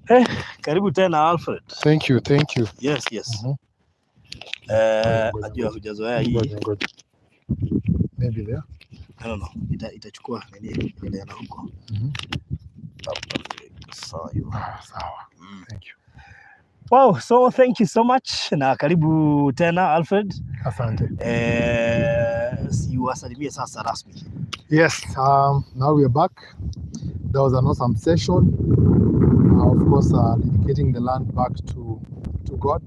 Hey, karibu tena, Alfred. Thank you, thank you. Yes. Ngoja, Najua ngoja. hujazoea hii. Ngoja, ngoja. Maybe there. I don't know. Itachukua nini endelea na huko. Sawa hiyo. Ah, sawa. Thank you. Wow, so thank you so much na karibu tena, Alfred. Asante. Si wasalimie sasa rasmi. Yes, now we are back. That was an awesome session. Of course, dedicating the land back to God,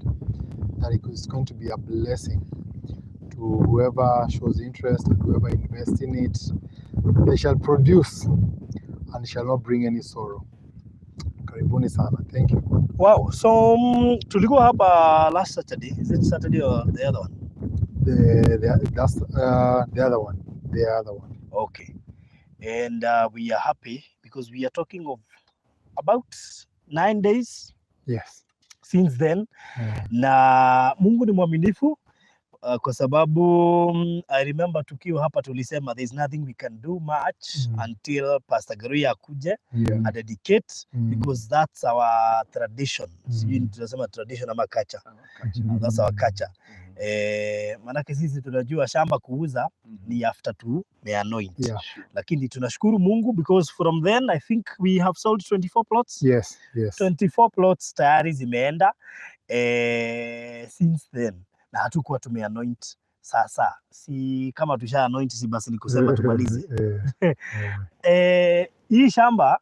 that it is going to be a blessing to whoever shows interest and whoever invests in it. They shall produce and shall not bring any sorrow. Karibuni sana. Thank you. Wow, so tulikuwa hapa last Saturday. Is it Saturday or the other one? That's the other one. The other one. Okay. And we are happy because we are talking of about 9 days since then. Na Mungu ni mwaminifu kwa sababu I remember tukiwa hapa tulisema there's nothing we can do much until Pastor Garuya akuje adedicate because that's our tradition. Sijui tunasema tradition ama culture. That's our culture. Manake sisi tunajua shamba kuuza ni after tumeanoint. Lakini tunashukuru Mungu because from then I think we have sold 24 plots. Yes. 24 plots tayari zimeenda since then na hatukuwa tumeanoint. Sasa si kama tusha anoint, si basi ni kusema tumalize. Hii shamba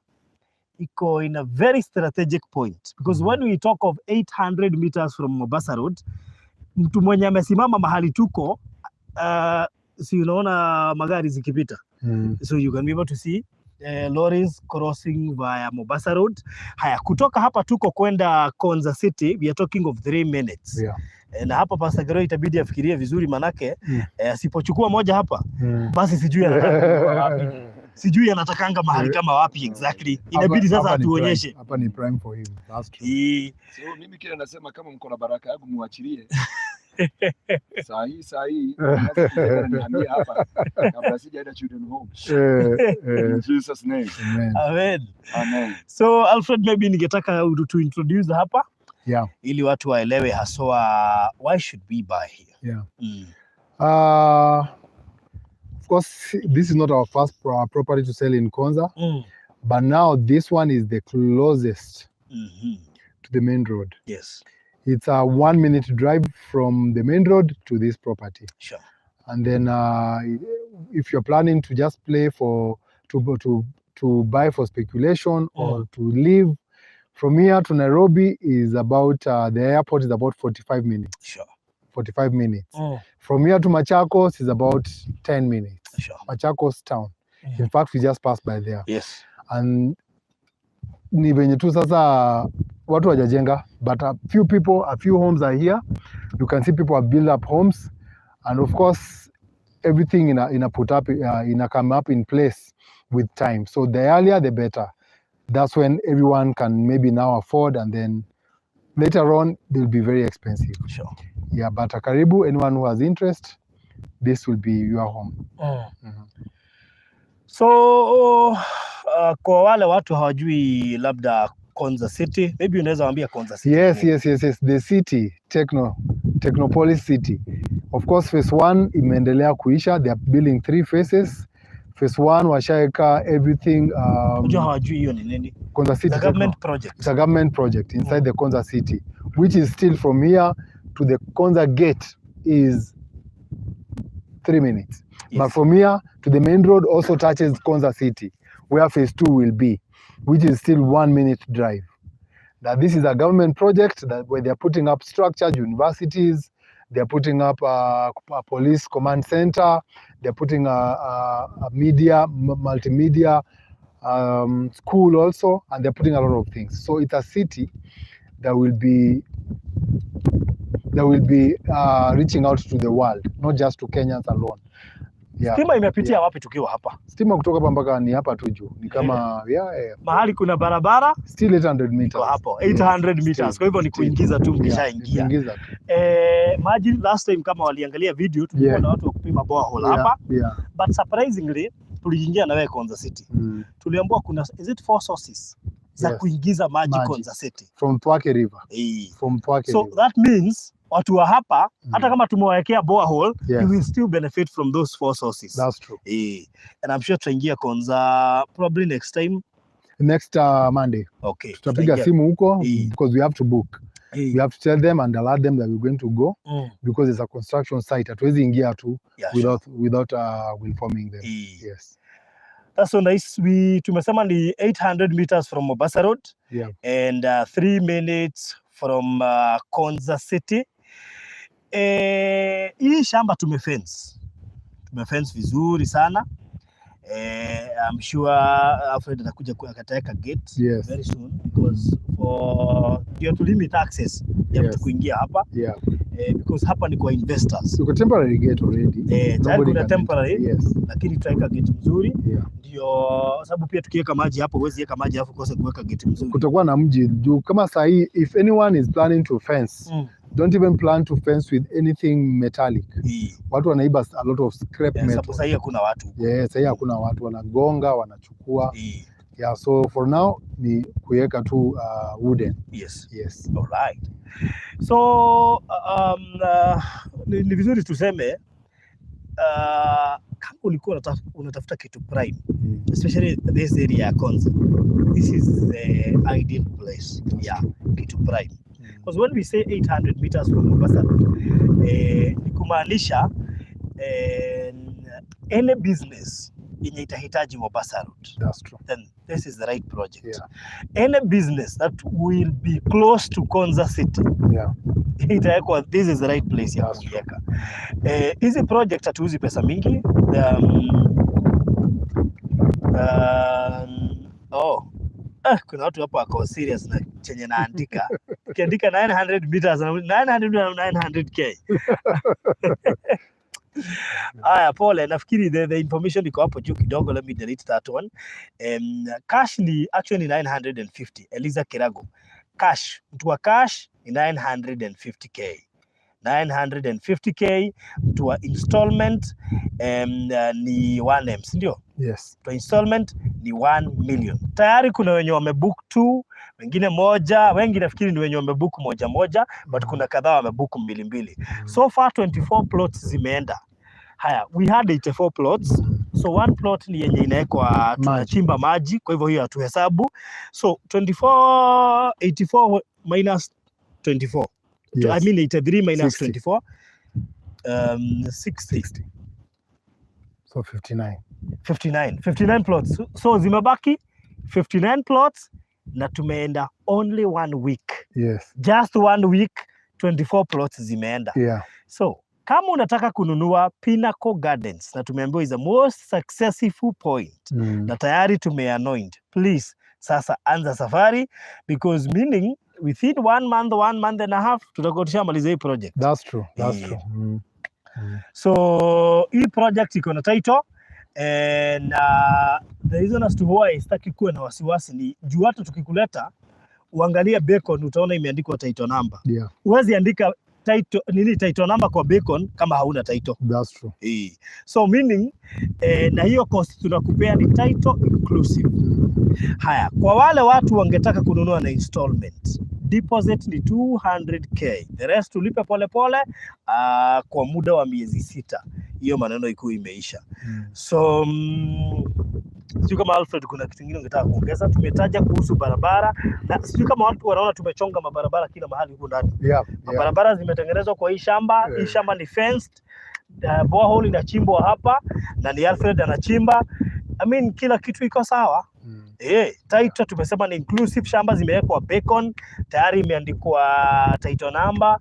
iko in a very strategic point because when we talk of 800 meters from Mombasa Road, mtu mwenye amesimama mahali tuko, si unaona magari zikipita? So you can be able to see lorries crossing via Mombasa Road. Haya, kutoka hapa tuko kwenda Konza City, we are talking of 3 minutes. Na hapa Pastor Gero itabidi afikirie vizuri manake asipochukua moja hapa basi sijui anataka kununua wapi. Sijui anatakanga mahali kama wapi exactly. Inabidi sasa Hapa ni prime. atuonyeshe. Hapa ni prime for him. That's true. So mimi kile nasema, kama mko na baraka yangu muachilie. Saa hii nihamie hapa kabla sijaenda children home. In Jesus' name. Amen. Amen. Amen. So Alfred, maybe ningetaka to introduce hapa ili watu waelewe haswa why should we buy here. Of course, this is not our first property to sell in Konza, but now this one is the closest to the main road. It's a 1 minute drive from the main road to this property. And then if you're planning to just play for to buy for speculation or to live, from here to Nairobi is about the airport is about 45 minutes. 45 minutes. From here to Machakos is about 10 minutes. Machakos town. In fact, we just passed by there. And ni venye tu sasa watu wajajenga, but a few people, a few homes are here. You can see people have built up homes, and of course everything ina put up, ina come up in place with time. So the earlier the better. That's when everyone can maybe now afford, and then later on they'll be very expensive. Yeah, but karibu, anyone who has interest, this will be your home. So kwa wale watu hawajui labda Konza City, maybe unaweza waambia Konza City. Yes. The city, Technopolis City. Of course, phase one imeendelea kuisha. They are building three phases. Phase one washaeka everything. Unajua hawajui hiyo ni nini. Konza City The government Techno. Project. It's a government project inside the Konza City, which is still from here to the Konza gate is 3 minutes. But from here to the main road also touches Konza City, where phase two will be, which is still 1 minute drive. Now, this is a government project that where they are putting up structures, universities, they are putting up a police command center, they're putting a media, multimedia school also, and they're putting a lot of things. So it's a city that will be reaching out to the world, not just to Kenyans alone. Yeah. Stima imepitia wapi tukiwa hapa? Stima kutoka hapa mpaka ni hapa tu juu. Ni kama yeah. Mahali kuna barabara Still 800 meters. Iko hapo 800 meters. Still, Kwa hivyo ni still. Kuingiza tu Yeah, ni mkishaingia. kuingiza tu. Maji, last time kama waliangalia video, tulikuwa na watu wa kupima borehole hapa, but surprisingly tuliingia na wewe Konza City. Tuliambiwa kuna, is it four sources za kuingiza maji Maji. Konza City. From Thwake River. From Thwake So River. That means watu wa hapa, hata kama tumewawekea borehole, you will still benefit from those four sources. That's true. And I'm sure tutaingia Konza probably next time. Next Monday tutapiga Tutaingia. Simu huko because we have to book. We have to tell them and alert them that we're going to go because it's a construction site. Hatuwezi ingia tu without informing them. Yes. That's so nice. We tumesema ni 800 meters from Mombasa Road and 3 minutes from Konza City. Hii shamba tumefence. Tumefence vizuri sana. I'm sure Alfred atakuja akataweka gate very soon because for ndio to limit access ya mtu kuingia hapa, because hapa ni kwa investors. So temporary gate already. Tayari Nobody kuna can enter. Temporary, lakini tutaweka gate mzuri, ndio sababu pia tukiweka maji hapo, huwezi weka maji alafu ukose kuweka gate mzuri. Kutakuwa na mji juu kama sahii, if anyone is planning to fence, don't even plan to fence with anything metallic. Watu wanaiba a lot of scrap Yeah, metal. sababu sahii hakuna watu huko. Yeah, sahii hakuna watu, wanagonga, wanachukua. Yeah, so for now ni kuweka tu wooden. Yes. Alright. So ni vizuri tuseme, kama ulikuwa unatafuta kitu prime, especially this area ya Konza, this is the ideal place ya kitu prime, because when we say 800 meters from Mombasa Road, ni kumaanisha any business yenye itahitaji Mombasa Road, That's true. Then this is the right project. Any business that will be close to Konza City, itawekwa, this is the right place ya That's true. Kuiweka. Hizi project hatuuzi pesa mingi. Oh, kuna watu hapo wako serious na chenye naandika. Ukiandika 900 meters, 900 na 900K. Aya, pole, nafikiri the information iko hapo juu kidogo. Let me delete that one. Cash ni actually 950. Eliza Kirago. Cash, mtu wa cash ni 950K. 950K, mtu wa installment ni 1M, si ndio? Yes. Mtu wa installment ni 1 million. Tayari kuna wenye wamebook two, wengine moja, wengi nafikiri ni wenye wamebook moja moja, but kuna kadhaa wamebook mbili mbili. So far 24 plots zimeenda. Haya, we had 84 plots. So one plot ni yenye inawekwa, tunachimba maji, kwa hivyo hiyo hatuhesabu. So 24, 84 minus 24. I mean 83 minus 60. 24. 60. 60. So 59. 59. 59 plots. So zimebaki 59 plots na tumeenda only one week. Just one week, 24 plots zimeenda. So kama unataka kununua Pinnacle Gardens, na tumeambiwa is the most successful point, na tayari tumeanoint, please sasa anza safari, because meaning within one month, one month and a half, tutakuwa tushamaliza hii project. That's true. That's true. So hii project iko na title, and the reason as to why sitaki kuwe na wasiwasi ni juu hata tukikuleta uangalie beacon, utaona imeandikwa title number. Huwezi andika title, nini, title number kwa beacon kama hauna title. That's true. So meaning, na hiyo cost tunakupea ni title inclusive. Haya, kwa wale watu wangetaka kununua na installment, deposit ni 200K, the rest ulipe polepole kwa muda wa miezi 6. Hiyo maneno ikuwa imeisha. So sijui kama Alfred kuna kitu kingine ungetaka kuongeza. Tumetaja kuhusu barabara na sijui kama watu wanaona tumechonga mabarabara kila mahali huku ndani. Barabara zimetengenezwa kwa hii shamba. Hii shamba ni fenced. Borehole inachimbwa hapa na ni Alfred anachimba. I mean, kila kitu iko sawa. Title tumesema ni inclusive, shamba zimewekwa beacon, tayari imeandikwa title number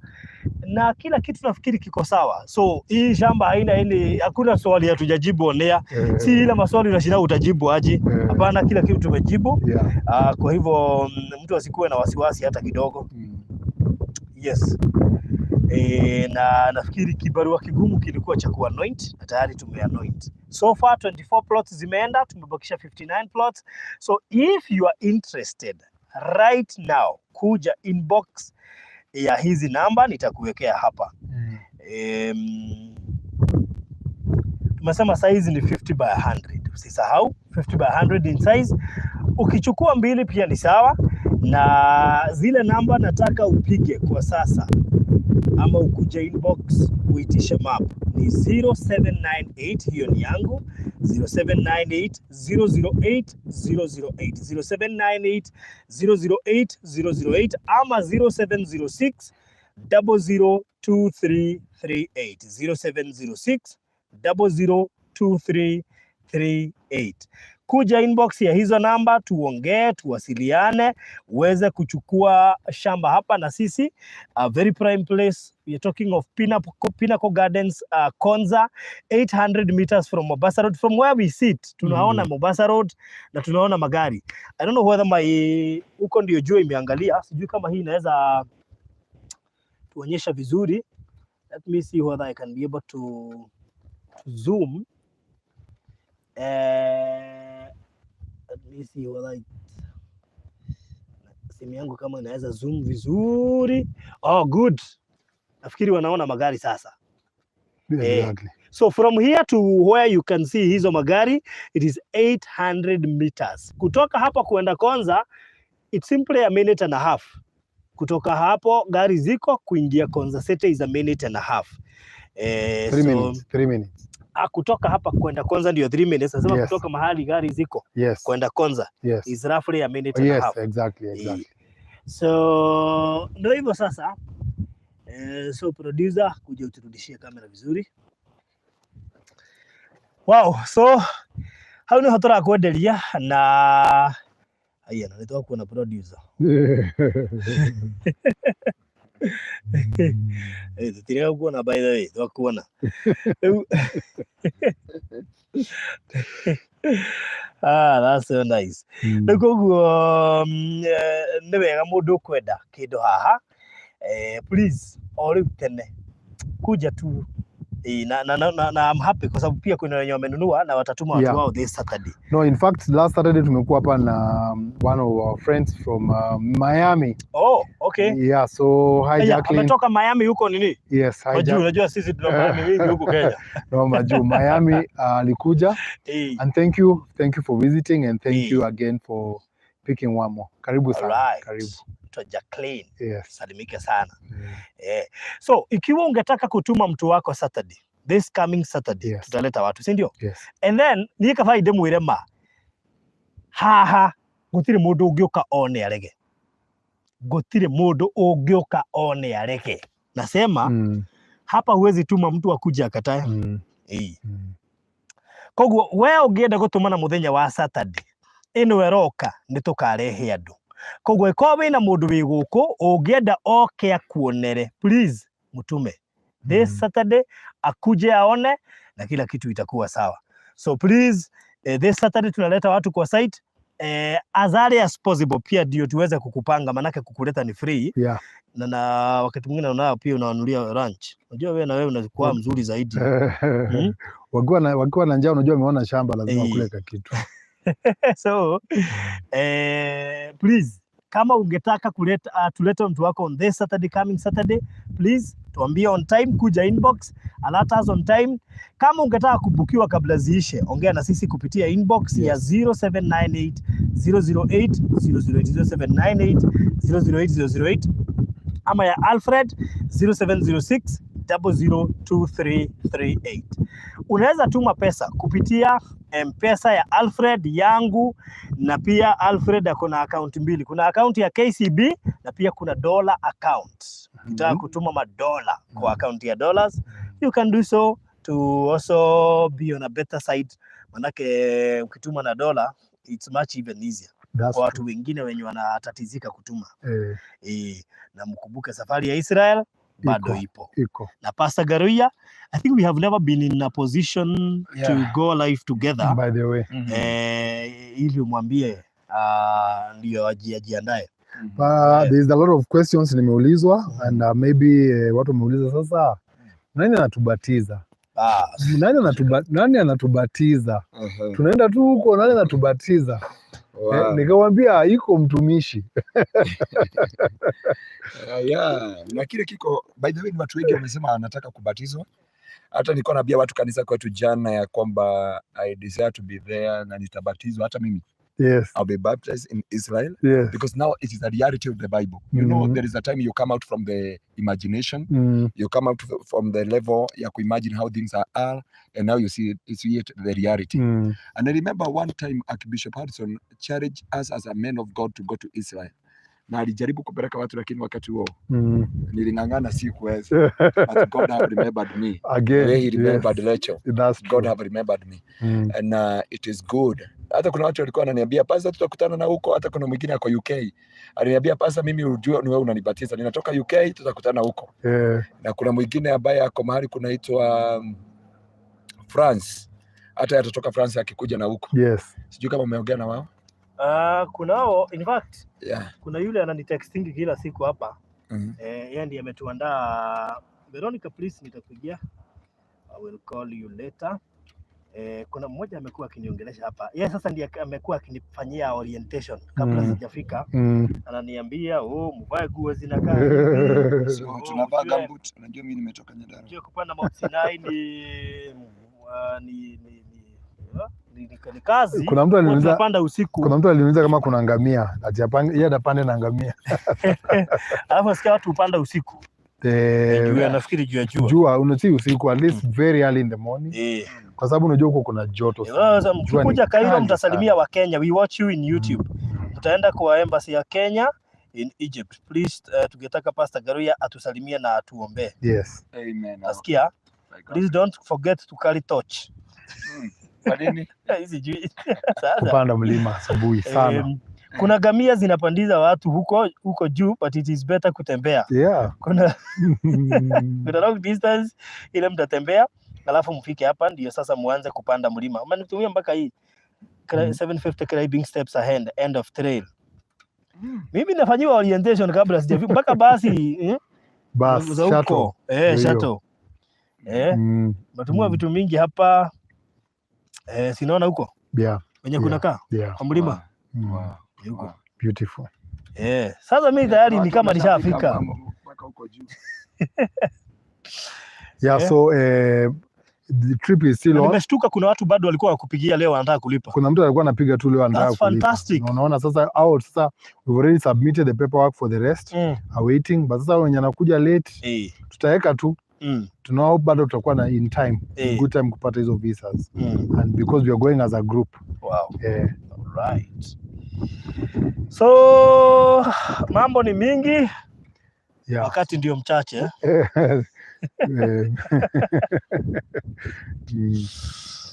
na kila kitu nafikiri kiko sawa. So hii shamba haina any, hakuna swali hatujajibu on air. Si ile maswali unashinda utajibu aje? Hapana, kila kitu tumejibu. Kwa hivyo mtu asikuwe na wasiwasi hata kidogo. Yes. Na nafikiri kibarua kigumu kilikuwa cha kuanoint na tayari tumeanoint. So far 24 plots zimeenda, tumebakisha 59 plots. So if you are interested right now, kuja inbox ya hizi namba nitakuwekea hapa. Tumesema size ni 50 by 100. Usisahau 50 by 100 in size. Ukichukua mbili pia ni sawa, na zile namba nataka upige kwa sasa ama ukuje inbox uitishe map ni 0798, hiyo ni yangu, 0798 008 008, 0798 008 008 ama 0706 002338, 0706 002338. Kuja inbox ya hizo namba tuongee, tuwasiliane, uweze kuchukua shamba hapa na sisi. A very prime place. We are talking of Pinnacle Gardens, Konza, 800 meters from Mombasa Road. From where we sit, tunaona Mombasa Road na tunaona magari. I don't know whether my huko ndio jua imeangalia, sijui kama hii inaweza tuonyesha vizuri. Let me see whether I can be able to zoom. Let me see whether simu yangu kama inaweza zoom vizuri. Oh, good. Nafikiri wanaona magari sasa. Exactly. So from here to where you can see hizo magari, it is 800 meters. Kutoka hapa kuenda Konza, it's simply a minute and a half. Kutoka hapo gari ziko kuingia Konza City is a minute and a half. Three so, minutes. 3 minutes. Ah, kutoka hapa kwenda Konza ndio 3 minutes. Nasema kutoka mahali gari ziko kwenda Konza is roughly a minute and a half. So ndio hivyo sasa. So producer, kuja uturudishie kamera vizuri. Wow, so hau niho tũrakwenderia na aya na nĩtwakuona producer. Tũtirega kuona, by the way, twakuona. Rĩu ah, that's so nice. Rĩu koguo nĩ wega mũndũ ũkwenda kĩndũ haha, please o rĩu tene kuja tu. Na I'm happy kwa sababu pia kuna wenye wamenunua na watatuma watu wao this Saturday. No, in fact last Saturday tumekuwa hapa na one of our friends from Miami. Oh, okay. Yeah, so hi Aya, Jacqueline. Ametoka Miami huko nini? Yes, hi Majuu, Jack. unajua sisi tuna Miami mingi huku Kenya. No, Maju. Miami alikuja and thank you for visiting and thank you again for picking one more. Karibu sana. Alright. Karibu. Naitwa Jacqueline. Yes. Salimike sana. So ikiwa ungetaka kutuma mtu wako Saturday, this coming Saturday, tutaleta watu, si ndio? Yes. And then niĩ kaba ndĩmwĩre ma haha gũtirĩ mũndũ ũngĩũka one arege, gũtirĩ mũndũ ũngĩũka one arege. Nasema hapa huwezi tuma mtu akuje akatae. Ĩĩ. Koguo we ũngĩenda gũtũmana mũthenya wa Saturday ĩno ĩroka, nĩ tũkarehe andũ. Koguo ĩkorwo wĩna mũndũ wĩ gũkũ ũngĩenda oke akuonere, please mtume this Saturday akuje aone na kila kitu itakuwa sawa. So please, this Saturday tunaleta watu kwa site as early as possible pia ndio tuweze kukupanga, manake kukuleta ni free na wakati mwingine unao pia unawanulia lunch. Unajua wewe na wewe unakuwa mzuri zaidi. Wakiwa na njaa, unajua wameona shamba, lazima wakule ka kitu. So please kama ungetaka kuleta tulete mtu wako on this Saturday, coming Saturday, please tuambie on time, kuja inbox, alert us on time. Kama ungetaka kubukiwa kabla ziishe, ongea na sisi kupitia inbox ya 0798 008 008, 0798 008 008 ama ya Alfred 0706 002338. Unaweza tuma pesa kupitia M-Pesa ya Alfred, yangu, na pia Alfred ako na account mbili. Kuna account ya KCB na pia kuna dollar account. Ukitaka kutuma madola kwa account ya dollars, you can do so to also be on a better side. Manake ukituma na dola it's much even easier That's kwa watu true. Wengine wenye wanatatizika kutuma. Na mkumbuke safari ya Israel bado Iko. Ipo. Iko. Na Pastor Garuya, I think we have never been in a position to go live together. By the way. Ili umwambie ndio ajiandae. There's a lot of questions nimeulizwa and maybe watu wameuliza sasa nani anatubatiza? Ah, Nani anatubatiza? Tunaenda tu huko, nani anatubatiza? Nikamwambia iko mtumishi. Yeah. Na kile kiko, by the way, ni watu wengi wamesema wanataka kubatizwa. Hata nilikuwa naambia watu kanisa kwetu jana ya kwamba I desire to be there na nitabatizwa hata mimi. I'll be baptized in Israel. Because now it is a reality of the Bible. You know, there is a time you come out from the imagination, you come out from the level ya kuimagine how things are, and now you see it the reality. And I remember one time Archbishop Harrison challenged us as a men of God to go to Israel. Na alijaribu kupeleka watu, lakini wakati huo niling'ang'ana, sikuweza. But God have remembered me. The Again, way he remembered yes. Rachel, That's God true. Have remembered me. And it is good. Hata kuna watu walikuwa wananiambia, "Pastor, tutakutana na huko." Hata kuna mwingine ako UK aliniambia, "Pastor, mimi ujue ni wewe unanibatiza, ninatoka UK, tutakutana huko." Na kuna mwingine ambaye ako mahali kunaitwa France, hata atatoka France akikuja na huko. Sijui kama umeongea na wao. Kunao, in fact, kuna yule ananitextingi kila siku hapa. Eh, yeye ndiye ametuandaa. Veronica, please, nitakupigia. I will call you later. Eh, kuna mmoja amekuwa akiniongelesha hapa. Yeye sasa ndiye amekuwa akinifanyia orientation kabla sijafika. Ananiambia, "Oh, mvae nguo zinakaa hivi." So Oh, tunavaa ujue gumboot. Unajua mimi nimetoka Nyandarua. Ujue kupanda Mount Sinai ni kazi. Kuna mtu Huwa aliniuliza tunapanda usiku. Kuna mtu aliniuliza kama kuna ngamia, ati yeye atapande na ngamia. Alafu nasikia watu hupanda usiku. Eh, Juu nafikiri juu ya jua. Jua unati usiku, at least very early in the morning, kwa sababu unajua huko kuna joto sana. Sasa Jua ni mkikuja Cairo kali mtasalimia sana. Wa Kenya. We watch you in YouTube. Mtaenda kwa embassy ya Kenya in Egypt. Please, tungetaka Pastor Garuya atusalimie na atuombee. Amen. Nasikia. My God. Please don't forget to carry torch. Kwa nini? Sijui. Sasa Kupanda mlima asubuhi sana. Kuna gamia zinapandiza watu huko huko juu, but it is better kutembea. Kuna long distance ile mtatembea, alafu mfike hapa ndio sasa muanze kupanda mlima. Umenitumia mpaka hii 750 climbing steps ahead, end of trail. Mimi nafanyiwa orientation kabla sijafika mpaka basi, eh? Bus, Za huko. Shuttle. Eh, Ndio hiyo. Shuttle. Eh, natumia vitu mingi hapa. Eh, sinaona huko wenye kunakaa kwa mlima. Ni huko. Beautiful. Eh, sasa mimi tayari ni kama nishafika. Mpaka huko juu. Yeah, so the trip is still Na on. nimeshtuka kuna watu bado walikuwa wakupigia leo wanataka kulipa. Kuna mtu alikuwa anapiga tu leo anataka That's kulipa. Fantastic. Na unaona sasa au sasa we've already submitted the paperwork for the rest, are waiting, but sasa wenye anakuja late tutaweka tu, tunao bado tutakuwa na in time, good time kupata hizo visas, and because we are going as a group. Alright. So mambo ni mingi, wakati ndio mchache. Eh.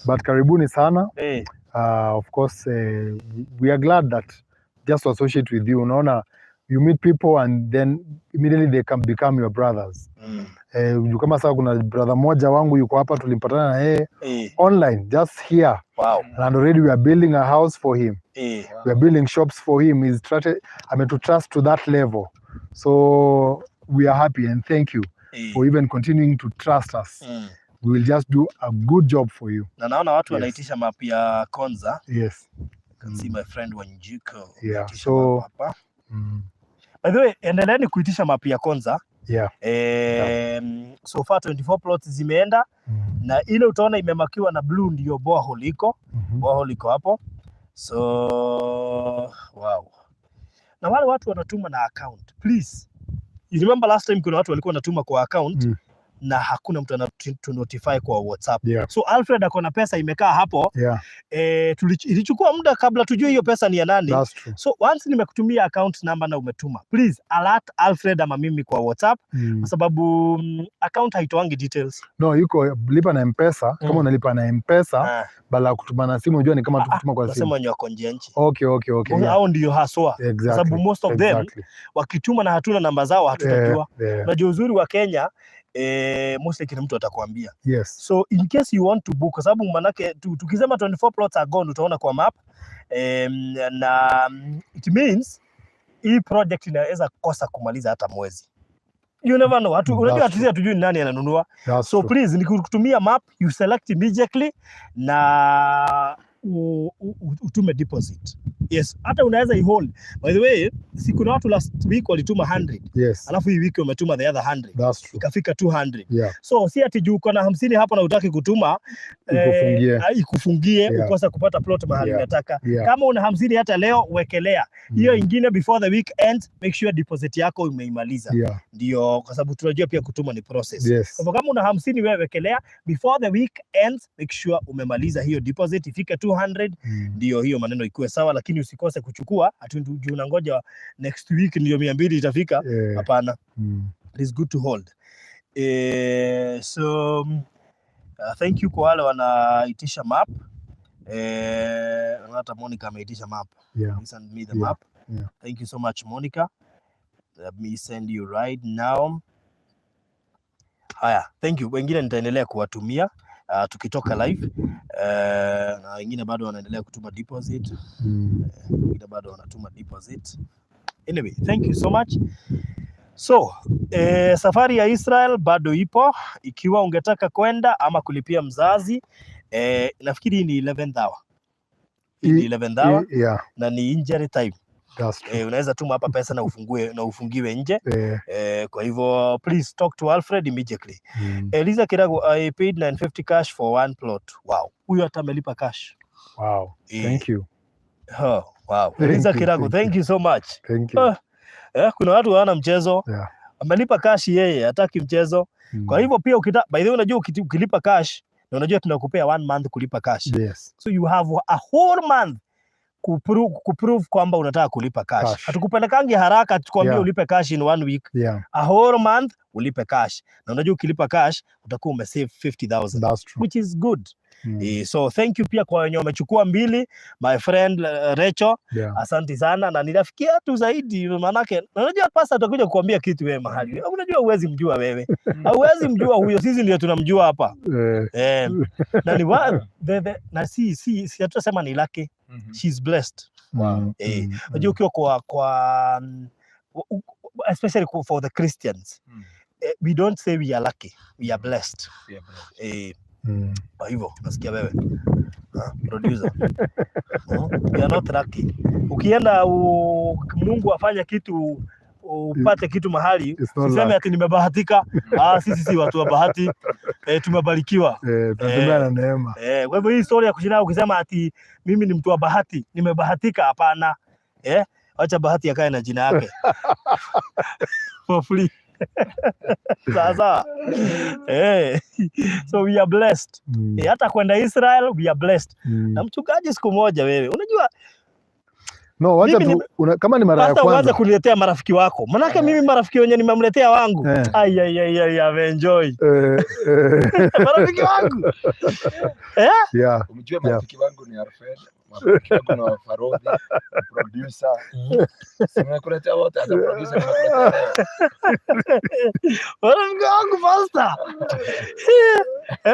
But karibuni sana. Of course, we are glad that just to associate with you. Unaona, you meet people and then immediately they can become your brothers. Eh, kama sasa kuna brother mmoja wangu yuko hapa, tulimpatana na yeye online just here, and already we are building a house for him. We are building shops for him. He's trusted, ametutrust to that level, so we are happy and thank you for even continuing to trust us. We will just do a good job for you. Na naona watu wanaitisha map ya Konza. I can see my friend Wanjiko anaitisha map hapa. By the way, endeleeni kuitisha map ya Konza. So far 24 plots zimeenda na ile utaona imemarkiwa na blue ndio borehole iko. Borehole iko hapo. So wow. Na wale watu wanatuma na account. Please. You remember last time kuna watu walikuwa wanatuma kwa account na hakuna mtu anatu notify kwa WhatsApp. So Alfred ako na pesa imekaa hapo. Eh, ilichukua muda kabla tujue hiyo pesa ni ya nani. That's true. So once nimekutumia account number na umetuma, please alert Alfred ama mimi kwa WhatsApp kwa sababu account haitoangi details. No, yuko lipa na M-Pesa, kama unalipa na M-Pesa badala ya kutuma na simu, unajua ni kama tu kutuma kwa simu. Nasema wenye wako nje ya nchi. Hao ndio haswa. Kwa sababu most of them wakituma na hatuna namba zao, hatutajua. Unajua uzuri wa Kenya, mostly kila mtu atakwambia. So in case you want to book, kwa sababu manake tukisema 24 plots are gone, utaona kwa map, na it means hii project inaweza kosa kumaliza hata mwezi. You never know. Unajua hatujui ni nani ananunua. That's So true. Please, nikikutumia map, you select immediately na utume deposit. Yes, hata unaweza ihold. By the way, si kuna watu last week walituma 100, alafu hii wiki wametuma the other 100, That's true. Ikafika 200. So si ati juu uko na 50 hapo na utaki kutuma, Ikufungie. Ikufungie ukose kupata plot mahali unataka. Kama una 50 hata leo, wekelea hiyo ingine. Before the week ends, make sure deposit yako umeimaliza, ndio, kwa sababu tunajua pia kutuma ni process. Kwa hivyo kama una 50, wewe wekelea. Before the week ends, make sure umemaliza hiyo deposit ifike 200, ndio hiyo maneno ikuwe sawa, lakini usikose kuchukua ati juu unangoja next week ndio 200 itafika. Hapana, it is good to hold. So thank you kwa wale wanaitisha map. Hata Monica ameitisha map. Send me the map. Thank you so much, Monica. Let me send you right now. Haya, thank you. Wengine nitaendelea kuwatumia tukitoka live. Na wengine bado wanaendelea kutuma deposit. Wengine bado wanatuma deposit. Anyway, thank you so much. So, safari ya Israel bado ipo. Ikiwa ungetaka kwenda ama kulipia mzazi, nafikiri hii ni 11th hour. Hii ni 11th hour na ni injury time. That's true. Unaweza tuma hapa pesa na ufungue na ufungiwe nje. Kwa hivyo please talk to Alfred immediately. Eliza Kirago, "I paid 950 cash for one plot." Wow. Huyu hata amelipa cash. Wow. Thank you. Oh, wow. Thank Eliza you, Kirago, thank thank you so much. Thank you. Ah, kuna watu hawana mchezo. Amelipa cash yeye, hataki mchezo. Kwa hivyo pia by the way, unajua ukilipa cash na unajua tunakupea one month kulipa cash. So you have a whole month kuprove kwamba unataka kulipa cash. Cash. Hatukupelekangi haraka tukwambia ulipe cash in one week. A whole month ulipe cash. Na unajua ukilipa cash utakuwa umesave 50,000, That's true. Which is good. So thank you pia kwa wenye wamechukua mbili, my friend Rachel, asante sana na ni rafiki yetu zaidi, manake na unajua pasta atakuja kukuambia kitu wewe mahali. Unajua huwezi mjua wewe. Huwezi mjua huyo, sisi ndio tunamjua hapa. Na ni wa, the, na si hatutasema ni lucky, she's blessed. Unajua ukiwa kwa especially for the Christians, we don't say we are lucky, we are blessed. Yeah, bro. Kwa hivyo nasikia wewe, ah, producer. We are not lucky. Ukienda Mungu afanye kitu, upate kitu mahali, It's not usiseme luck. Ati nimebahatika. Ah, sisi si watu wa bahati, tumebarikiwa. Tunatembea na neema. Kwa hivyo hii story ya kushinda ukisema ati mimi ni mtu wa bahati, nimebahatika, hapana. Acha bahati akae na jina yake for free. Sawa sawa. So we are blessed. Hata kwenda Israel we are blessed. Na mchungaji siku moja wewe, unajua No, wacha Mimi tu kama ni mara ya hata uanze kwanza. Kuniletea marafiki wako, manake mimi marafiki wenye nimemletea wangu, ai ai ai ai, ameenjoy marafiki wangu, eh? Umjue marafiki wangu ni Alfred, marafiki wangu ni Farodhi, producer. Si nimekuletea wote, hata producer nimekuletea leo. Marafiki wangu, pastor.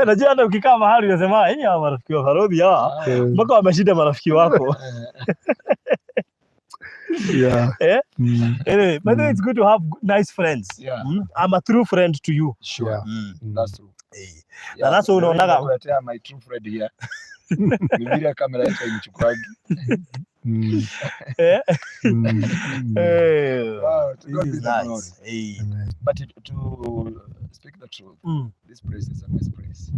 Najua hata ukikaa mahali unasema, "Eh, hawa marafiki wa Farodhi hawa," mpaka wameshinda marafiki wako. Eh? Anyway, by the way, it's good to have nice friends. I'm a true friend to you. Sure. That's true. Na that's why unaonaga Nimekuletea my true friend here. Ni vile kamera yetu hainichukuangi. Eh? Wow, to This God is be the glory. Nice. Amen. But to speak the truth, this place is a nice place.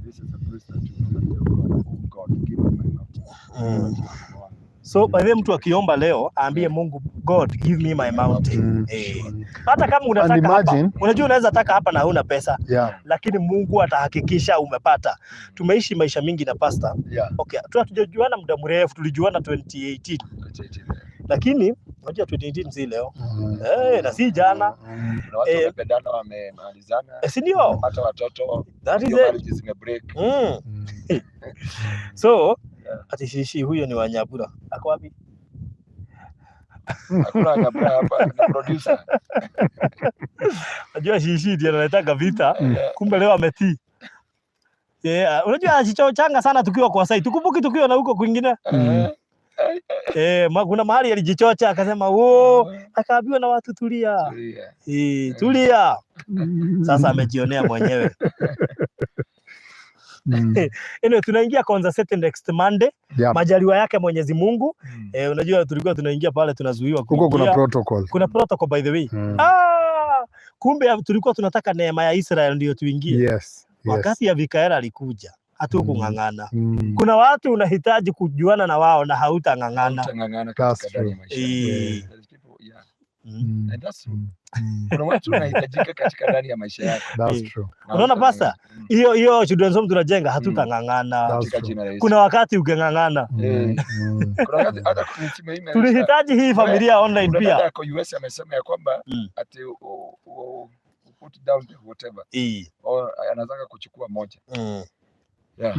This is a place that you normally tell God, "Oh God, give me my mountain." So by the way, mtu akiomba leo aambie Mungu, "God, give me my mountain." Hata kama unataka And hapa, imagine- unajua unaweza taka hapa na huna pesa, lakini Mungu atahakikisha umepata. Tumeishi maisha mingi na pastor. Okay, tu hatujajuana muda mrefu, tulijuana 2018. Lakini unajua 2018 si leo. Na si jana. Kuna watu wamependana, wamemalizana, Si ndio? wamepata watoto, That is hiyo it. marriage zimebreak. So, ati shishi huyo ni Wanyabura. Ako wapi? Hakuna Wanyabura hapa, ni producer. Najua shishi ndiye analetanga vita. Kumbe leo ametii. Yeah, unajua anajichochanga sana tukiwa kwa site. Tukumbuki tukiwa na huko kwingine. Kuna mahali alijichocha akasema, "Oh," akaambiwa na watu, "Tulia." Tulia. Tulia. Sasa amejionea mwenyewe. Anyway, tunaingia Konza City next Monday. Majaliwa yake Mwenyezi Mungu. Unajua tulikuwa tunaingia pale tunazuiwa Huko kuna kuingia. Protocol. Kuna protocol, by the way. Ah, kumbe tulikuwa tunataka neema ya Israel ndio tuingie. Wakati ya Mikaela alikuja, hatukung'ang'ana. Kuna watu unahitaji kujuana na wao na hautang'ang'ana. Hautang'ang'ana That's katika ndani ya true. maisha. There's people, yeah. And that's true. Kuna watu wanahitajika katika ndani ya maisha yako. That's true. Na Unaona, hautang'ang'ana. Pastor? Hiyo children's home tunajenga, hatutang'ang'ana. That's Katika true. jina la Yesu. Kuna wakati ungeng'ang'ana. Kuna wakati hata kuna timu hii imeisha. Tulihitaji hii familia online Kuna dada pia. ako US amesema ya kwamba ati put down the whatever or anataka kuchukua moja. Yeah.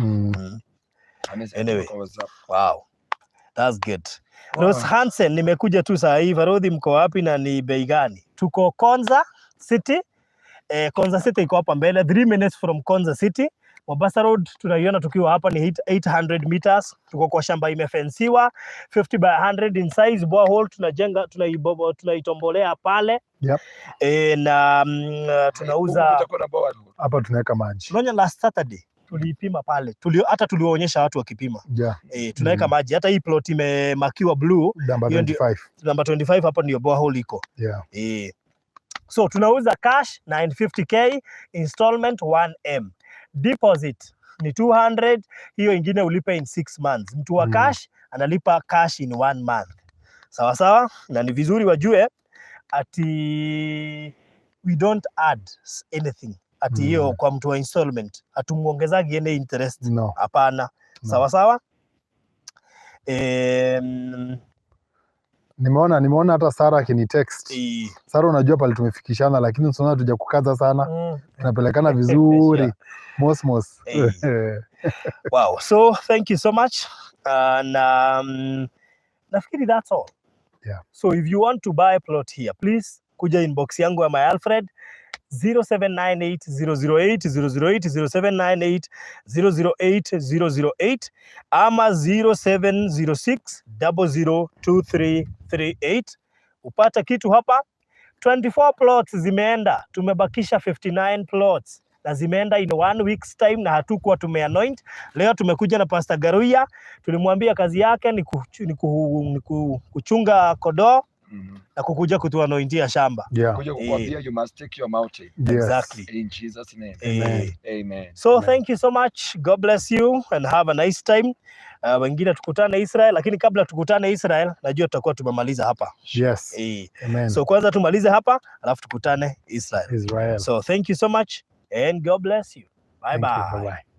Amesema Anyway. kwa WhatsApp. Wow. That's good. Wow. Rose Hansen, nimekuja tu saa hii. Farodhi, mko wapi na ni bei gani? Tuko Konza City. Konza City iko hapa mbele, 3 minutes from Konza City. Mombasa Road tunaiona tukiwa hapa ni 800 meters. Tuko kwa shamba imefensiwa 50 by 100 in size, borehole tunajenga, tunaitombolea pale. Na tunauza Huku kutakuwa na borehole. Hapa tunaweka maji. Tunaonya last Saturday tuliipima pale. Hata tuliwaonyesha watu wakipima. Tunaweka maji. Hata hii plot imemakiwa blue, Number Hiyo ndio- 25. Number 25, hapo ndio borehole iko. So tunauza cash 950K, installment 1M. Deposit ni 200, hiyo ingine ulipe in 6 months. Mtu wa cash analipa cash in one month. Sawa sawa, na ni vizuri wajue ati we don't add anything. Ati hiyo kwa mtu wa installment hatumuongezagi any interest. No. Hapana. No. Sawa sawa. Nimeona hata Sara akini text. Sara, unajua pale tumefikishana, lakini tunaona tuja kukaza sana. Tunapelekana vizuri. Mosmos. Wow. So thank you so much. And nafikiri that's all. So if you want to buy a plot here, please kuja inbox yangu ya my Alfred 0798 008 008, 0798 008 008 ama 0706 002338 upate kitu hapa. 24 plots zimeenda, tumebakisha 59 plots na zimeenda in one week's time, na hatukuwa tumeanoint. Leo tumekuja na Pastor Garuya, tulimwambia kazi yake ni kuchunga kondoo na kukuja kutuanointia shamba. Kuja kukuambia you must take your mountain. Exactly. In Jesus' name. Amen. So Amen. Thank you so much. God bless you and have a nice time. Wengine tukutane Israel, lakini kabla tukutane Israel, najua tutakuwa tumemaliza hapa. Amen. So kwanza tumalize hapa, alafu tukutane Israel. Israel. So thank you so much and God bless you. Bye Thank you. bye. Bye-bye.